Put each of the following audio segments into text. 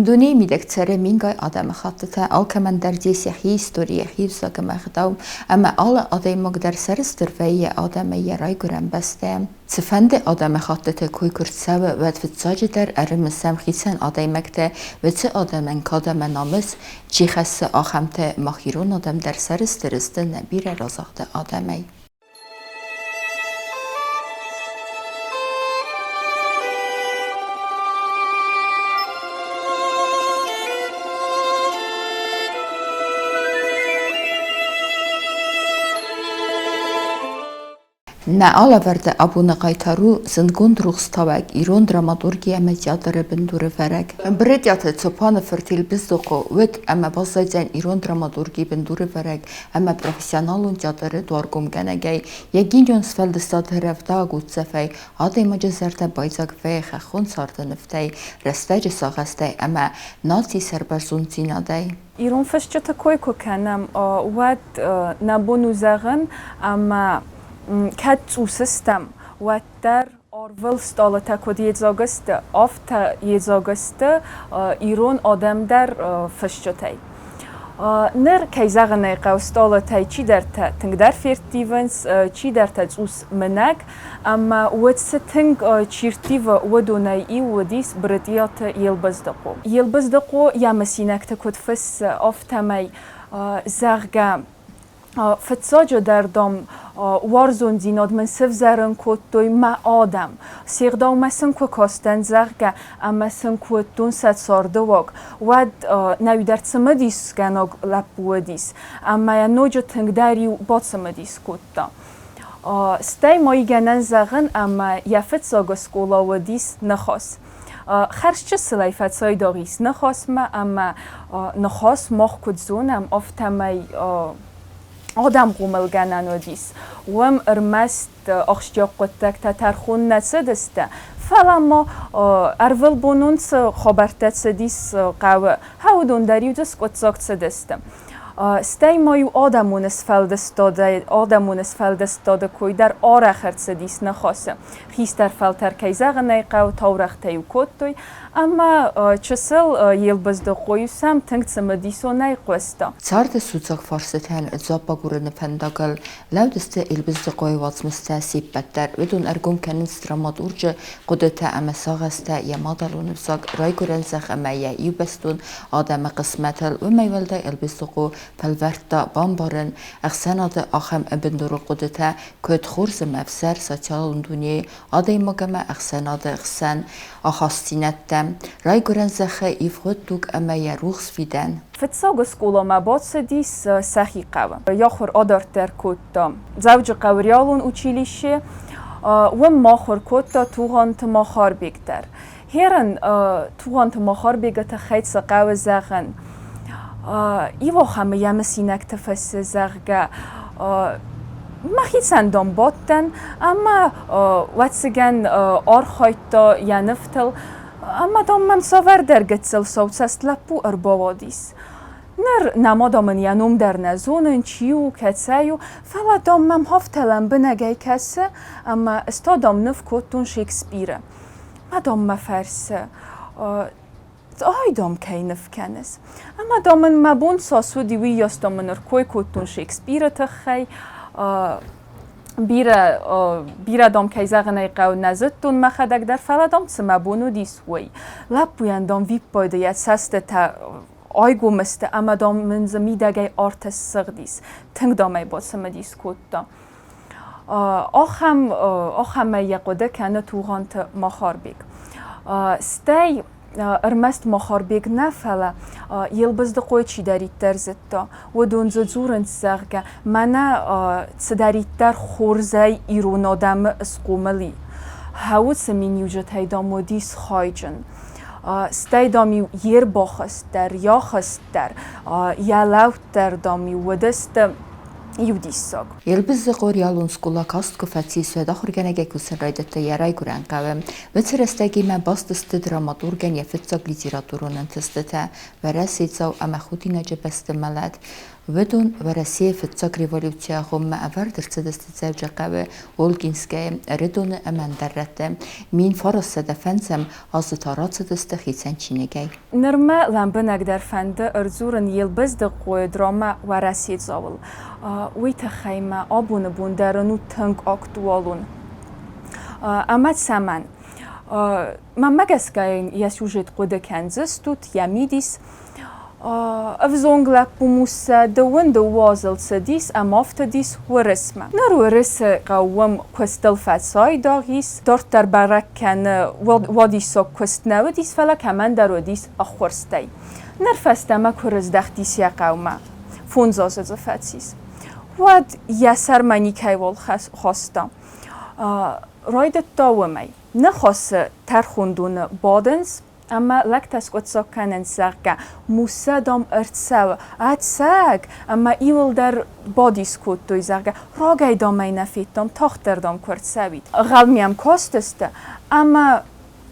Дунейы мидӕг цӕры мингай адӕмыхӕттытӕ, алкӕмӕн дӕр ис йӕхи истори, йӕхи ӕвзаг ӕмӕ ӕгъдау, ӕмӕ алы адӕймаг дӕр сӕрыстыр вӕййы йӕ адӕмӕй, йӕ райгуырӕн бӕстӕйӕ. Цыфӕнды адӕмыхӕттыты кой куы рцӕуы, уӕд фыццаджыдӕр ӕрымысӕм хицӕн адӕймӕгтӕ, уыцы адӕмӕн кад ӕмӕ намыс чи хӕссы, ахӕмтӕ. Мах ирон адӕм дӕр сӕрыстыр сты нӕ бирӕ разагъды адӕмӕй. Нӕ алӕвӕрды абоны хъайтар у зындгонд рухстауӕг, ирон драматурги ӕмӕ театры бындурӕвӕрӕг. Брытъиаты Цопаны фырт Елбыздыхъо уыд ӕмӕ баззайдзӕн ирон драматургийы бындурӕвӕрӕг ӕмӕ профессионалон театры дуаргомгӕнӕгӕй. Йӕ генион сфӕлдыстады рӕвдауӕг уддзӕфӕй адӕймаджы зӕрдӕ байдзаг вӕййы хӕххон царды нывтӕй, рӕстӕджы сагъӕстӕй ӕмӕ нацийы сӕрбӕрзонддзинадӕй. Ирон фысджыты кой куы кӕнӕм, уӕд нӕ бон у зӕгъын, ӕмӕ кӕд цъус стӕм, уӕддӕр арвыл стъалытӕ куыд йедзаг сты, афтӕ йедзаг сты ирон адӕм дӕр фысджытӕй. Ныр, кӕй зӕгъын ӕй хъӕуы, стъалытӕй чидӕртӕ тынгдӕр ферттивынц, чидӕртӕ цъус мынӕг, ӕмӕ уӕд цы тынг чи рттивы, уыдонӕй иу уыдис Брытъиаты Елбыздыхъо. Елбыздыхъо йӕ мысинӕгты куыд фыссы, афтӕмӕй, зӕгъгӕ, фыццаджыдӕр, дам, уарзондзинад мын сывзӕрын кодтой мӕ адӕм. Се гъдаумӕ сын куы кастӕн, зӕгъгӕ, ӕмӕ сын куы уыдтон сӕ царды уаг, уӕд нӕуидӕр цымыдисгӕнаг лӕппу уыдис, ӕмӕ йӕ ноджы тынгдӕр-иу бацымыдис кодта. Стӕй ма гӕнӕн зӕгъын, ӕмӕ йӕ фыццаг скъола уыдис Ныхас. Хӕрзчысылӕй фӕцайдагъ ис Ныхасмӕ ӕмӕ Ныхас мах куыд зонӕм, афтӕмӕй адӕм хъомылгӕнӕн уыдис. Уым ӕрмӕст ахсджиаг хъуыддӕгтӕ тӕрхон нӕ цыдысты, фӕлӕ ма ӕрвылбонон цы хабӕрттӕ цыдис хъӕуы, уыдон дӕр-иу дзы скъуыддзаг цыдысты. Стӕй ма-иу адӕмон сфӕлдыстады кой дӕр арӕх ӕрцыдис ныхасы. Хистӕр фӕлтӕр, кӕй зӕгъын ӕй хъӕуы, таурӕгътӕ-иу кодтой, ӕмӕ чысыл Елбыздыхъо-иу сӕм тынг цымыдисонӕй хъуыста. Царды судзаг фарстытӕн дзуапп агурыны фӕндагыл лӕуд сты Елбыздыхъойы уацмыстӕ се ппӕт дӕр. Уыдон ӕргом кӕнынц драматурджы хъуыдытӕ ӕмӕ сагъӕстӕ йӕ мадӕлон ӕвзаг, райгуырӕн зӕхх ӕмӕ йӕ иубӕстон адӕмы хъысмӕтыл. Уымӕй уӕлдай Елбыздыхъо фӕлвӕрдта бамбарын ӕхсӕнады ахӕм бындурон хъуыдытӕ, куыд хорз ӕмӕ ӕвзӕр социалон дунейы адӕймаг ӕмӕ ӕхсӕнады хсӕн ахастдзинӕдтӕ, райгуырӕн зӕххы ивгъуыд дуг ӕмӕ йӕ рухс фидӕн. Фыццаг скъоламӕ бацыдис сӕхи хъӕуы. Йӕ ахуыр адарддӕр кодта Дзӕуджыхъӕуы реалон училище. Уым ма ахуыр кодта Тугъанты Махарбег дӕр. Херын Тугъанты Махарбегы тыххӕй цы хъӕуы зӕгъын? Иу ахӕмы йӕ мысинӕгты фыссы, зӕгъгӕ, мӕхицӕн дам бадтӕн ӕмӕ ӕвӕццӕгӕн архайдта йӕ нывтыл ӕмӕ дам мӕм цавӕрдӕр гыццыл сауцӕст лӕппу ӕрбауадис. Ныр нӕма дам ын йӕ ном дӕр нӕ зонын, чи у, кӕцӕй у, фӕлӕ дам мӕм афтӕ лӕмбынӕгӕй кӕсы, ӕмӕ ӕз та дам ныв кодтон Шекспиры. Ма дам мӕ фӕрсы, ай дам кӕй ныв кӕныс? Ӕмӕ дам ын мӕ бон цас уыди, уыйас дам ын ӕркой кодтон Шекспиры тыххӕй. Бирӕ, бирӕ дам, кӕй зӕгъын ӕй хъӕуы, нӕ зыдтон мӕхӕдӕг дӕр, фӕлӕ дам, цы мӕ бон уыдис, уый. Лӕппуйӕн дам виппайды йӕ цӕстытӕ айгом сты ӕмӕ дам мын дзы мидӕгӕй арт ссыгъдис. Тынг дам ӕй бацымыдис кодта. Ахӕм, ахӕмӕй йӕ хъуыды кӕны Тугъанты Махарбег. Стӕй ӕрмӕст Махарбег нӕ, фӕлӕ Елбыздыхъойы чидӕриддӕр зыдта, уыдон дзы дзурынц, зӕгъгӕ, мӕнӕ цыдӕриддӕр хорзӕй ирон адӕмы схъомыл и. Уыцы миниуджытӕй, дам, уыдис хайджын. Стӕй, дам-иу йе рбахызт дӕр, йӕ ахызт дӕр, йӕ лӕуд дӕр, дам-иу уыдысты иу диссаг. Елбыздыхъо реалон скъола каст куы фӕцис, уӕд ахуыргӕнӕгӕй кусын райдыдта йӕ райгуырӕн хъӕуы. Уыцы рӕстӕгимӕ баст сты драматургӕн йӕ фыццаг литературон ӕнтыстытӕ, Уӕрӕседзау ӕмӕ Худинаджы бӕсты мӕлӕт. Уыдон Уӕрӕсейы фыццаг революцийы агъоммӕ ӕвӕрд ӕрцыдысты Дзӕуджыхъӕуы, Олгинскӕйы, Ӕрыдоны ӕмӕ ӕндӕр рӕтты. 1905 азы та рацыдысты хицӕн чиныгӕй. Ныр мӕ лӕмбынӕгдӕр фӕнды ӕрдзурын Елбыздыхъойы драмӕ Уӕрӕседзауыл. Уый тыххӕй мӕ абоны бон дӕр ын у тынг актуалон. Ӕмӕ цӕмӕн? Мӕнмӕ гӕсгӕ йын йӕ сюжет хъуыды кӕндзыстут, йӕ мидис. Ӕвзонг лӕппу Муссӕ дыууын дыууӕ азыл цыдис ӕмӕ афтыдис Уырысмӕ. Ныр Уырысы хъӕуы куыстыл фӕцайдагъ ис, дарддӕр бӕрӕг кӕны, уадиссаг куыст нӕ уыдис, фӕлӕ кӕмӕндӕр уыдис ӕххуырстӕй. Ныр фӕстӕмӕ куы рыздӕхтис йӕ хъӕумӕ, фондз азы дзы фӕцис, уӕд йӕ сӕрмӕ никӕйуал хаста. Райдыдта уымӕй. Ныхасы тӕрхондоны бадынц ӕмӕ лӕгтӕ скъуыддзаг кӕнынц, зӕгъгӕ, Муссӕ, дам, ӕрцӕуы. Ӕцӕг? Ӕмӕ иуылдӕр бадис кодтой, зӕгъгӕ, рагӕй, дам ӕй нӕ федтам, тагъддӕр, дам, куы ӕрцӕуид. Гъӕл мӕм кастысты ӕмӕ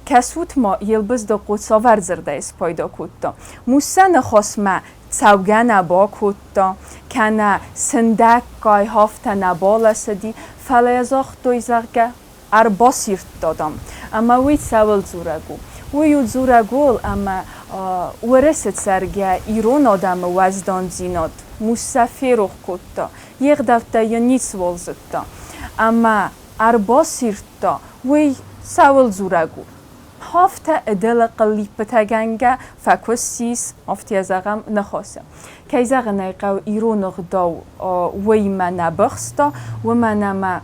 кӕсут-ма, Елбыздыхъо цавӕр дзырдӕй спайда кодта. Муссӕ ныхасмӕ цӕугӕ нӕ бакодта, кӕнӕ сындӕггай афтӕ нӕ балӕсыди, фӕлӕ йӕ загътой, зӕгъгӕ, ӕрбасирдта, дам. Ӕмӕ уый цӕуыл дзурӕг у? Уый у дзурӕг ууыл, ӕмӕ Уӕрӕсе цӕргӕ ирон адӕмы уӕздандзинад Муссӕ ферох кодта, йе гъдӕуттӕй йын ницыуал зыдта. Ӕмӕ ӕрбасирдта, уый цӕуыл дзурӕг у? Афтӕ ӕдылы хъыллиппытӕгӕнгӕ фӕкуыссис, афтӕ зӕгъӕм, ныхасы. Кӕй зӕгъын ӕй хъӕуы, ирон ӕгъдау уыимӕ нӕ быхста, уымӕн ӕмӕ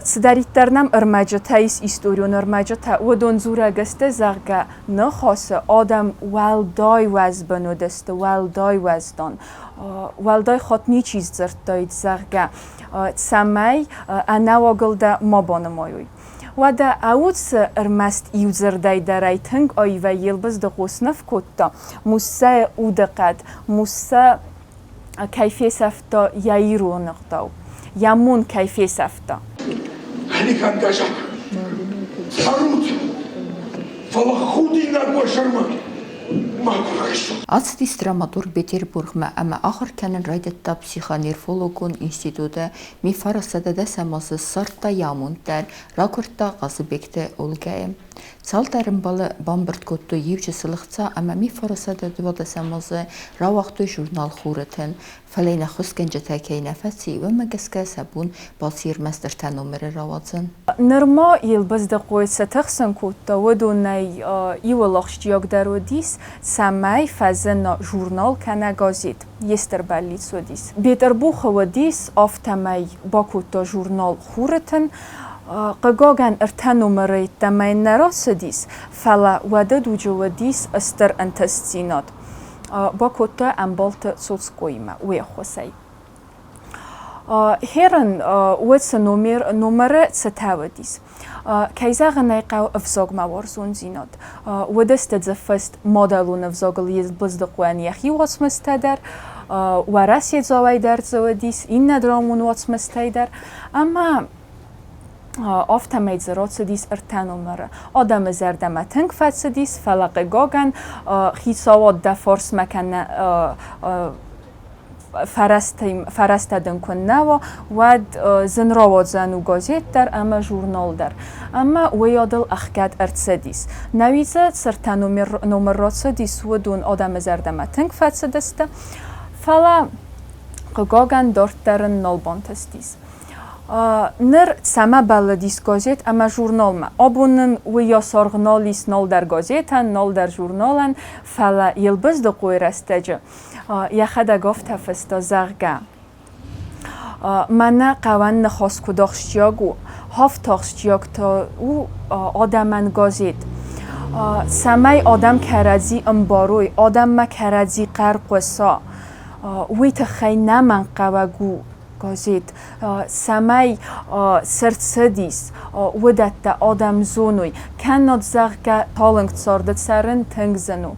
цыдӕриддӕр нӕм ӕрмӕджытӕ ис, историон ӕрмӕджытӕ, уыдон дзурӕг сты, зӕгъгӕ, ныхасы адӕм уӕлдай уӕзбын уыдысты, уӕлдай уӕздан. Уӕлдай хатт ничи сдзырдтаид, зӕгъгӕ, цӕмӕй ӕнӕуагыл дӕ ма банымайой. Уӕдӕ ауц ӕрмӕст иу дзырдӕй дӕр ӕй тынг аивӕй Елбыздыхъо сныв кодта, Муссӕйы удыхъӕд, Муссӕ кӕй фесӕфта йӕ ирон ӕгъдау, йӕ мон кӕй фесӕфта. Алихан-Газак, цӕрут, фӕлӕ худинаг уӕ сӕрмӕ макуы райсут. Ацыдис драматург Петербургмӕ ӕмӕ ахуыр кӕнын райдыдта психоневрологон институты. 1910 азы ссардта йӕ амонд дӕр, ракуырдта Хъазыбегты Олгӕйы. Цалдӕр ӕмбалы бамбырд кодтой иу чысыл ӕхца ӕмӕ 1912 азы рауагътой журнал Хуры тын, фӕлӕ йын ӕххуысгӕнджытӕ кӕй нӕ фӕци, уымӕ гӕсгӕ сӕ бон баци ӕрмӕст ӕртӕ номеры рауадзын. Нырма Елбыздыхъойы цы тыхсын кодта, уыдонӕй иуыл ахсджиагдӕр уыдис, цӕмӕй фӕзына журнал кӕнӕ газет. Йе стыр бӕллиц уыдис. Бетъырбухы уыдис, афтӕмӕй бакодта журнал Хуры тын. Хъыгагӕн, ӕртӕ номыры йеддӕмӕ йын нӕ рацыдис, фӕлӕ уӕды дуджы уыдис стыр ӕнтыстдзинад. Бакодта ӕмбалты Цоцкоимӕ уе ххуысӕй. Херын уыцы номер номыры цытӕ уыдис. Кӕй зӕгъын ӕй хъӕуы, ӕвзагмӕ уарзондзинад. Уыдысты дзы фыст мадӕлон ӕвзагыл Елбыздыхъойӕн йӕхи уацмыстӕ дӕр, уӕрӕседзауӕй дӕр дзы уыдис, иннӕ драмон уацмыстӕй дӕр. Ӕмӕ афтӕмӕй дзы рацыдис ӕртӕ номыры. Адӕмы зӕрдӕмӕ тынг фӕцыдис, фӕлӕ хъыгагӕн, хицауад дӕ фарсмӕ кӕнӕ фӕрӕзтӕ дын куыннӕ уа, уӕд зын рауадзӕн у газет дӕр ӕмӕ журнал дӕр. Ӕмӕ уыйадыл ӕхгӕд ӕрцыдис. Науидзы цыртӕ номыр рацыдис, уыдон адӕмы зӕрдӕмӕ тынг фӕцыдысты, фӕлӕ хъыгагӕн, дарддӕр ын нал бантыстис. Ныр цӕмӕ бӕллыдис газет ӕмӕ журналмӕ? Абон нын уыйас аргъ нал ис нал дӕр газетӕн, нал дӕр журналӕн, фӕлӕ Елбыздыхъойы рӕстӕджы йӕхӕдӕг афтӕ фыста, зӕгъгӕ, мӕнӕ хъӕуӕн ныхас куыд ахсджиаг у, афтӕ ахсджиаг та у адӕмӕн газет. Цӕмӕй адӕм кӕрӕдзи ӕмбарой, адӕммӕ кӕрӕдзи хъӕр хъуыса, уый тыххӕй нӕмӕнгхъӕуӕг у газет, цӕмӕй цы рцыдис, уыдӕттӕ адӕм зоной, кӕннод, зӕгъгӕ, талынг царды цӕрын тынг зын у.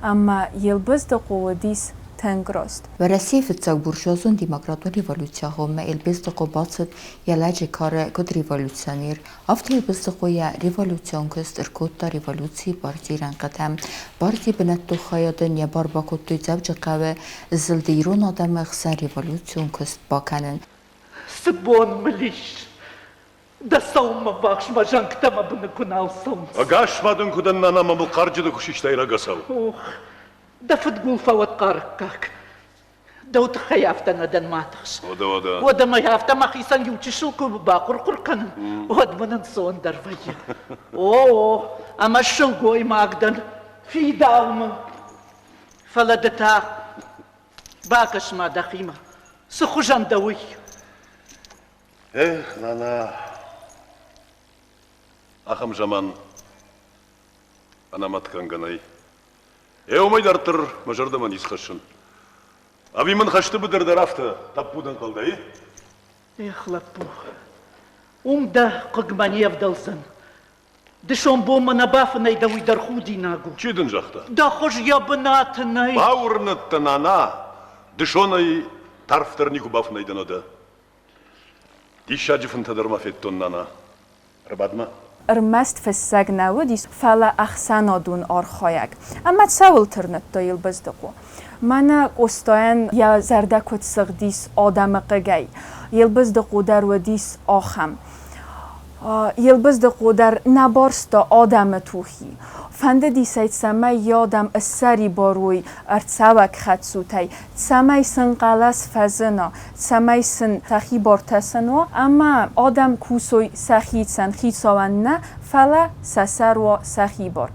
Ӕмӕ Елбыздыхъо уыдис тынг раст. Уӕрӕсейы фыццаг буржуазон демократон революцийы агъоммӕ Елбыздыхъо бацыд йӕ лӕджы кары куыд революционер, афтӕ Елбыздыхъо йӕ революцион куыст ӕркодта революцийы партийы рӕнхъытӕм. Партийы бынӕттон хайад ын йӕ бар бакодтой Дзӕуджыхъӕуы зылды ирон адӕмы хсӕн революцион куыст бакӕнын. Цы бон мыл ис, дӕ сӕумӕ ввахс мӕ зӕнгтӕ мӕ быны куы нал цӕуынц. Ӕгас ма дын куы дӕн, нана, мӕ мыл хъарджыты куы систай рагацау. Ох, дӕ фыдгул фӕуӕд хъарӕггаг. Дӕу тыххӕй афтӕ нӕ дӕн, ма тыхс. Уӕдӕ, уӕдӕ. Уӕдӕ мӕ афтӕ мӕхицӕн иу чысыл куы бахъуыр-хъуыр кӕнын, уӕд мын ӕнцондӕр вӕййы. О, о, ӕмӕ сылгоймаг дӕн, фидау мыл. Фӕлӕ ды та бакӕс-ма дӕхимӕ, цы хуызӕн дӕ уый? Эх, нана, ахӕм заман ӕнӕмӕтгӕнгӕ нӕй. Е уымӕй дарддӕр мӕ зӕрдӕмӕ ницы хӕссын. Ӕви мын хӕсты быдыр дӕр афтӕ тӕппуд ӕнхъӕл дӕ, и? Эх, лӕппу, уым дӕ хъыгмӕ не вдӕлдзӕн. Дысон бонмӕ нӕ бафынӕй дӕ, уый дӕр худинаг у. Чи дын загъта? Дӕ хуыз йӕ бынаты нӕй. Бауырныдтӕ, нана, дысонӕй тарфдӕр никуы бафынӕй дӕн уӕдӕ. Диссаджы фынтӕ дӕр ма федтон, нана. Ӕрбад-ма. Ӕрмӕст фыссӕг нӕ уыдис, фӕлӕ ӕхсӕнадон архайӕг. Ӕмӕ цӕуыл тырныдта Елбыздыхъо? Мӕнӕ Къостайӕн йӕ зӕрдӕ куыд сыгъдис адӕмы хъыгӕй. Елбыздыхъо дӕр уыдис ахӕм. Елбыздыхъо дӕр нӕ барста адӕмы тухи. Фӕндыдис ӕй, цӕмӕй йӕ адӕм ссӕрибар уой ӕрцӕуӕг хӕдцутӕй, цӕмӕй сын хъӕлӕс фӕзына, цӕмӕй сын сӕхи бартӕ сын уа ӕмӕ адӕм кусой сӕхицӕн, хицауӕн нӕ, фӕлӕ сӕ сӕр уа сӕхи бар.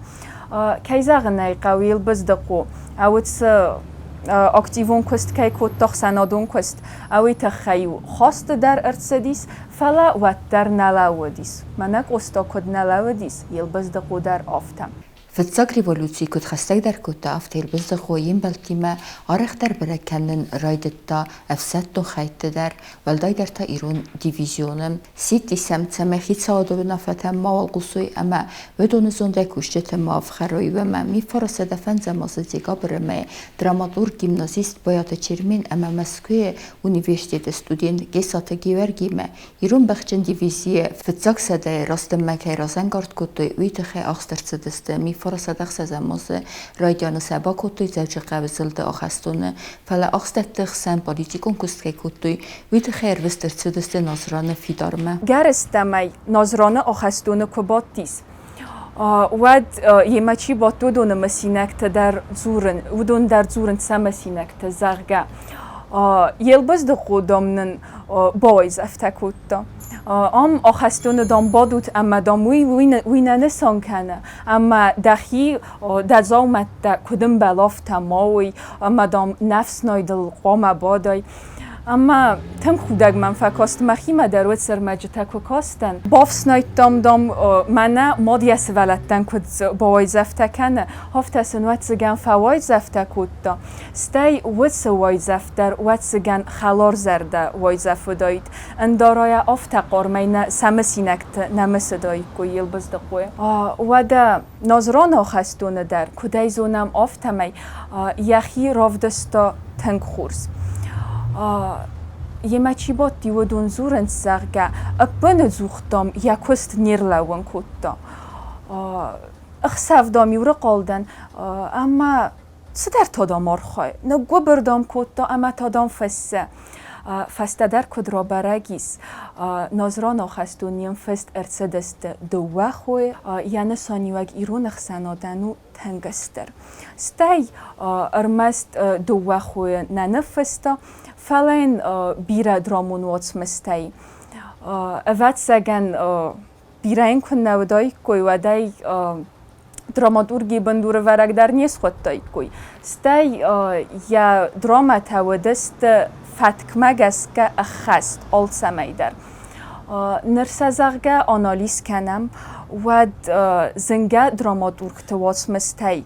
Кӕй зӕгъын ӕй хъӕуы, Елбыздыхъо уыцы активон куыст кӕй кодта, ӕхсӕнадон куыст, уый тыххӕй-иу хӕсты дӕр ӕрцыдис, фӕлӕ уӕддӕр нӕ лӕууыдис. Мӕнӕ Къоста куыд нӕ лӕууыдис, Елбыздыхъо дӕр афтӕ. Фыццаг революци куыд хӕстӕгдӕр кодта, афтӕ Елбыздыхъо йе мбӕлттимӕ арӕхдӕр бӕрӕг кӕнын райдыдта ӕфсӕддон хӕйтты дӕр, уӕлдайдӕр та ирон дивизионы. Сидти сӕм, цӕмӕй хицауады уынаффӕтӕм мауал хъусой ӕмӕ уыдоны зондӕй кусджытӕ ма ӕфхӕрой, уымӕ 1905 азы декабры мӕйы драматург, гимназист Байаты Чермен ӕмӕ Мӕскуыйы университеты студент Гесаты Геуӕргимӕ Ирон бӕхджын дивизийы фыццаг сӕдӕйы растынмӕ кӕй разӕнгард кодтой, уый тыххӕй ахст ӕрцыдысты. 1906 азы райдианы сӕ бакодтой Дзӕуджыхъӕуы зылды ахӕстоны, фӕлӕ ахстӕтты хсӕн политикон куыст кӕй кодтой, уый тыххӕй ӕрвыст ӕрцыдысты Назраны фидармӕ. Гӕрыстӕмӕй Назраны ахӕстоны куы бадтис, уӕд йемӕ чи бадт, уыдоны мысинӕгтӕ дӕр дзурын, уыдон дӕр дзурынц сӕ мысинӕгтӕ, зӕгъгӕ. Елбыздыхъо, дам, нын бауайдзӕфтӕ кодта. Ам ахӕстоны, дам, бадут ӕмӕ, дам, уый, уый нӕ нысан кӕны, ӕмӕ дӕхи дӕ дзаумӕттӕ куыд ӕмбӕлы, афтӕ ма уой, ӕмӕ, дам, нӕ фснайдыл хъуамӕ бадай. Ӕмӕ тынг худӕг мӕм фӕкаст, мӕхимӕ дӕр уӕд сӕрмӕджытӕ куы кастӕн. Бафснайдтам, дам, мӕнӕ мад йӕ сывӕллӕттӕн куыд бауайдзӕфтӕ кӕны, афтӕ сын уӕццӕгӕн фӕуайдзӕфтӕ кодта. Стӕй уыцы уайдзӕф дӕр уӕццӕгӕн хӕларзӕрдӕ уайдзӕф уыдаид, ӕндӕрайӕ афтӕ хъармӕй нӕ сӕ мысинӕгты нӕ мысыдаиккой Елбыздыхъойы. Уӕдӕ Назраны ахӕстоны дӕр, куыд ӕй зонӕм, афтӕмӕй йӕхи равдыста тынг хорз. Йемӕ чи бадти, уыдон дзурынц, зӕгъгӕ, ӕппыныдзух, дам, йӕ куыст не рлӕууын кодта. Ӕхсӕв, дам-иу рыхъал дӕн ӕмӕ цыдӕр та, дам, архай. Ныггуыбыр, дам, кодта ӕмӕ та, дам, фӕссе. Фӕстӕдӕр куыд рабӕрӕг ис, Назран ахӕстонийӕн фыст ӕрцыдысты дыууӕ хойы, йӕ нысаниуӕг ирон ӕхсӕнадӕн у тынг стыр. Стӕй ӕрмӕст дыууӕ хойы нӕ ныффыста, фӕлӕ йын бирӕ драмон уацмыстӕй. Ӕвӕццӕгӕн, бирӕ йын куы нӕ уыдаиккой, уӕд ӕй драматургийы бындурӕвӕрӕг дӕр не схуыдтаиккой. Стӕй йӕ драмӕтӕ уыдысты фӕткмӕ гӕсгӕ ӕххӕст алцӕмӕй дӕр. Ныр сӕ, зӕгъгӕ, анализ кӕнӕм, уӕд зынгӕ драматургты уацмыстӕй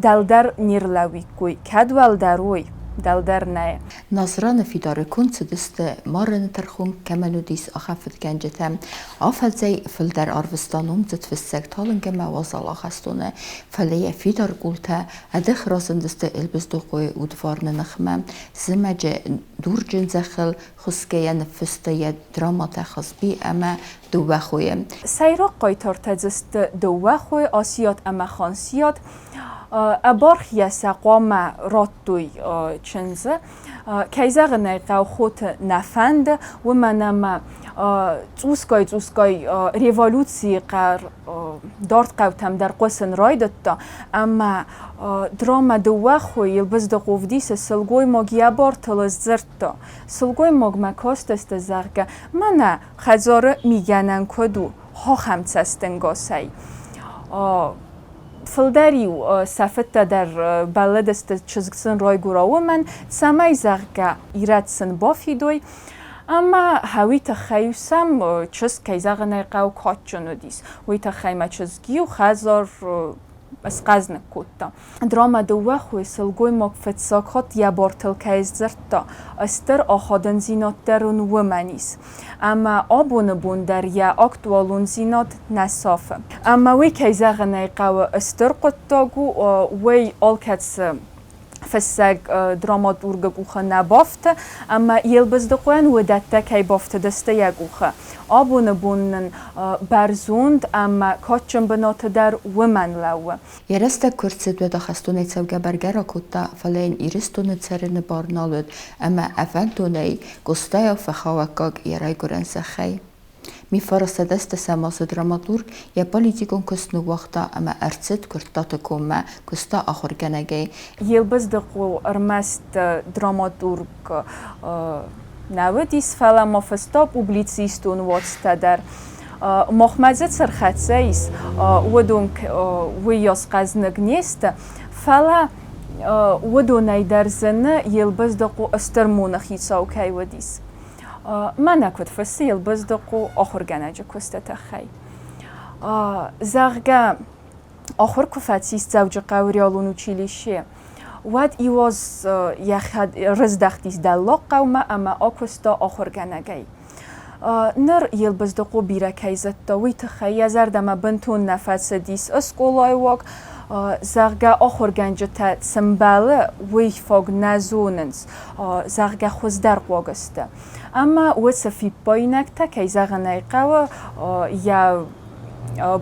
дӕлдӕр не рлӕууиккой. Кӕд уӕлдӕр уой? Дӕлдӕр нӕй. Назраны фидары конд цыдысты марыны тӕрхон кӕмӕн уыдис, ахӕм фыдгӕнджытӕ. Афӕдзӕй фылдӕр арвыста номдзыд фыссӕг талынг ӕмӕ уазал ахӕстоны, фӕлӕ йӕ фидар къултӕ ӕдых разындысты Елбыздыхъойы удварны ныхмӕ. Зымӕджы дурджын зӕххыл хуысгӕйӕ ныффыста йӕ драмӕтӕ Хазби ӕмӕ Дыууӕ хойы. Сӕйраг хъайтартӕ дзы сты дыууӕ хойы, Асиат ӕмӕ Хансиат. Ӕбархийӕ сӕ хъуамӕ радтой чындзы. Кӕй зӕгъын ӕй хъӕуы, хоты нӕ фӕнды, уымӕн ӕмӕ цъусгай-цъусгай революцийы хъӕр дард хъӕутӕм дӕр хъуысын райдыдта, ӕмӕ драмӕ Дыууӕ хойы Елбыздыхъо ӕвдисы сылгоймаг йӕ бартыл сдзырдта. Сылгоймагмӕ кастысты, зӕгъгӕ, мӕнӕ хӕдзары мигӕнӕн куыд у, ахӕм цӕстӕнгасӕй. Фылдӕр-иу сӕ фыдтӕ дӕр бӕллыдысты чызг сын райгуыра уымӕн, цӕмӕй, зӕгъгӕ, ирӕд сын бафидой. Ӕмӕ уый тыххӕй сӕм чызг, кӕй зӕгъын ӕй хъӕуы, кадджын уыдис. Уый тыххӕй мӕ чызг иу хӕдзар схъӕзныг кодта. Драмӕ дыууӕ хойы сылгоймаг фыццаг хатт йӕ бартыл кӕй сдзырдта, стыр ахадындзинад дӕр ын уымӕн ис. Ӕмӕ абоны бон дӕр йӕ актуалондзинад нӕ сафы. Ӕмӕ уый, кӕй зӕгъын ӕй хъӕуы, стыр хъуыддаг у, уый алкӕцы фыссӕг драматургы къухы нӕ бафты, ӕмӕ Елбыздыхъойӕн уыдӕттӕ кӕй бафтыдысты йӕ къухы. Абоны бон нын бӕрзонд ӕмӕ кадджын бынаты дӕр уымӕн лӕууы. Йӕ рӕстӕг куы рцыд, уӕд ахӕстонӕй цӕугӕ бӕргӕ ракодта, фӕлӕ йын Ирыстоны цӕрыны бар нал уыд ӕмӕ ӕвӕндонӕй Къостайау фӕхауӕггаг йӕ райгуырӕн зӕххӕй. Мифарасадӕстӕсӕм азы драматург йӕ политикон куыст ныууагъта ӕмӕ ӕрцыд Куырттаты коммӕ, куыста ахуыргӕнӕгӕй. Елбыздыхъо ӕрмӕст драматург нӕ уыдис, фӕлӕ ма фыста публицистон уацтӕ дӕр. Махмӕ дзы цы рхӕццӕ ис, уыдон уыйас хъӕзныг не сты, фӕлӕ уыдонӕй дӕр зыны, Елбыздыхъо стыр моны хицау кӕй уыдис. Мӕнӕ куыд фыссы Елбыздыхъо ахуыргӕнӕджы куысты тыххӕй. Зӕгъгӕ, ахуыр куы фӕцис Дзӕуджыхъӕуы реалон училище, уӕд иу аз йӕхӕд рыздӕхтис Дӕллагхъӕумӕ ӕмӕ акуыста ахуыргӕнӕгӕй. Ныр Елбыздыхъо бирӕ кӕй зыдта, уый тыххӕй йӕ зӕрдӕмӕ бынтон нӕ фӕцыдис скъолайы уаг, зӕгъгӕ, ахуыргӕнджытӕ цы мбӕлы, уый фаг нӕ зонынц, зӕгъгӕ, хуыздӕр хъуаг сты. Ӕмӕ уыцы фиппаинӕгтӕ, кӕй зӕгъын ӕй хъӕуы, йӕ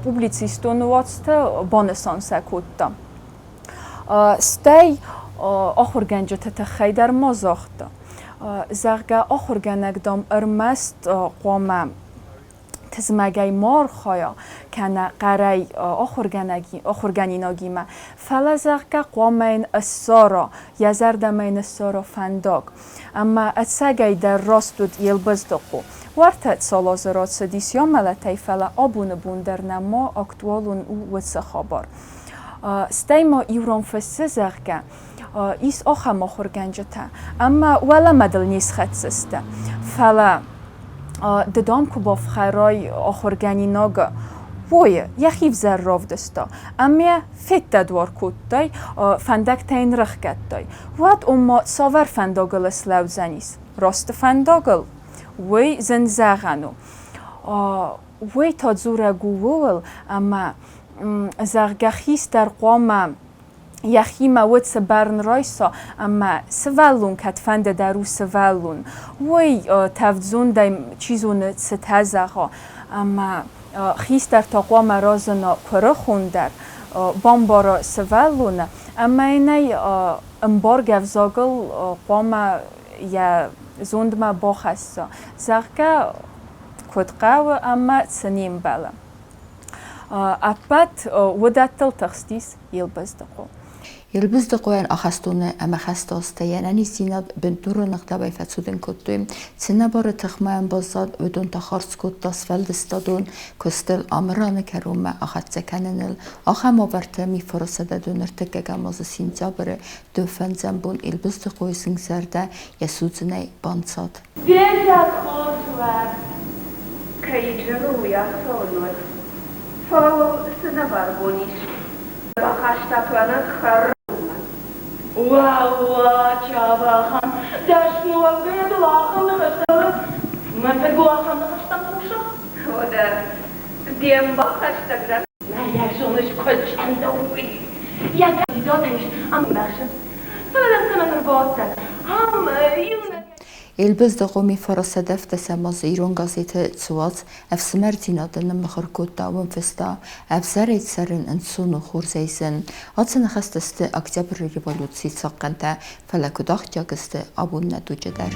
публицистон уацты банысан сӕ кодта. Стӕй ахуыргӕнджыты тыххӕй дӕр ма загъта, зӕгъгӕ, ахуыргӕнӕг, дам, ӕрмӕст хъуамӕ тызмӕгӕй ма архайа, кӕнӕ хъӕрӕй ахуыргӕнинагимӕ, фӕлӕ, зӕгъгӕ, хъуамӕ йын ссара, йӕ зӕрдӕмӕ йын ссара фӕндаг. Ӕмӕ ӕцӕгӕй дӕр раст уыд Елбыздыхъо. Уартӕ цал азы рацыдис йӕ мӕлӕтӕй, фӕлӕ абоны бон дӕр нӕма актуалон у уыцы хабар. Стӕй ма иу ран фыссы, зӕгъгӕ, ис ахӕм ахуыргӕнджытӕ, ӕмӕ уӕлӕмӕ дыл не схӕцдзысты. Фӕлӕ ды, дам, куы бафхӕрай ахуыргӕнинагы, уойы йӕхи взӕр равдыста ӕмӕ феддӕдуар кодтай, фӕндӕгтӕ йын рахгӕдтай, уӕд ома цавӕр фӕндагыл слӕудзӕнис? Расты фӕндагыл? Уый зын зӕгъӕн у. Уый та дзурӕг у ууыл, ӕмӕ, зӕгъгӕ, хистӕр хъуамӕ йӕхимӕ уыд цы бӕрн райса ӕмӕ сывӕллон кӕдфӕнды дӕр у сывӕллон, уый тӕвдзондӕй чи зоны цытӕ зӕгъа, ӕмӕ хистӕр та хъуамӕ разына куырыхондӕр, бамбара сывӕллоны ӕмӕ йын ӕй ӕмбаргӕ ӕвзагыл хъуамӕ йӕ зондмӕ бахӕсса, зӕгъгӕ, куыд хъӕуы ӕмӕ цы не мбӕлы. Ӕппӕт уыдӕттыл тыхстис Елбыздыхъо. Елбыздыхъойӕн ахӕстоны ӕмӕ хӕсты азтӕ йе нӕниздзинад бындурон ӕгъдауӕй фӕцудын кодтой. Цы нӕбары тыхмӕ йӕм баззад, уыдон та хардз кодта сфӕлдыстадон куыстыл Амыраны кӕронмӕ ахӕццӕ кӕныныл. Ахӕм уавӕрты Мифоросадӕдон ныртӕккӕгӕм азы сентябры дыууӕфӕндзӕм бон Елбыздыхъойы зынгзӕрдӕ йӕ судзынӕй банцад. Де взаг хорз уӕд, кӕй зӕгъы, уый ӕхцон уӕд, фӕлӕ уыл цы нӕбар бон ис. Бахаста туанӕг хӕрынмӕ. Уӕууа, Чабӕхан, дӕсны уӕвгӕйӕ дыл ахӕм ныхӕстӕ Мӕн фӕдыл ахӕм ныхӕстӕм хъусын? Уӕдӕ де мбал хӕстӕгдӕр. Мӕ йӕ зоныс, куыд чындӕуы, уый. Йӕ кандидатӕ ис ӕмбӕхсын. Фӕлӕ дӕм цӕмӕн ӕрбацыдтӕн? Ам иунӕг Елбыздыхъо 1410 азы ирон газеты Цуац ӕфсымӕрдзинады ныммыхуыр кодта, уым фыста: Ӕвзӕрӕй цӕрын ӕнцон у, хорзӕй зын. Ацы ныхӕстӕ сты Октябры революцийы цахъхъӕнтӕ, фӕлӕ куыд ахсджиаг сты абон нӕ дуджы дӕр.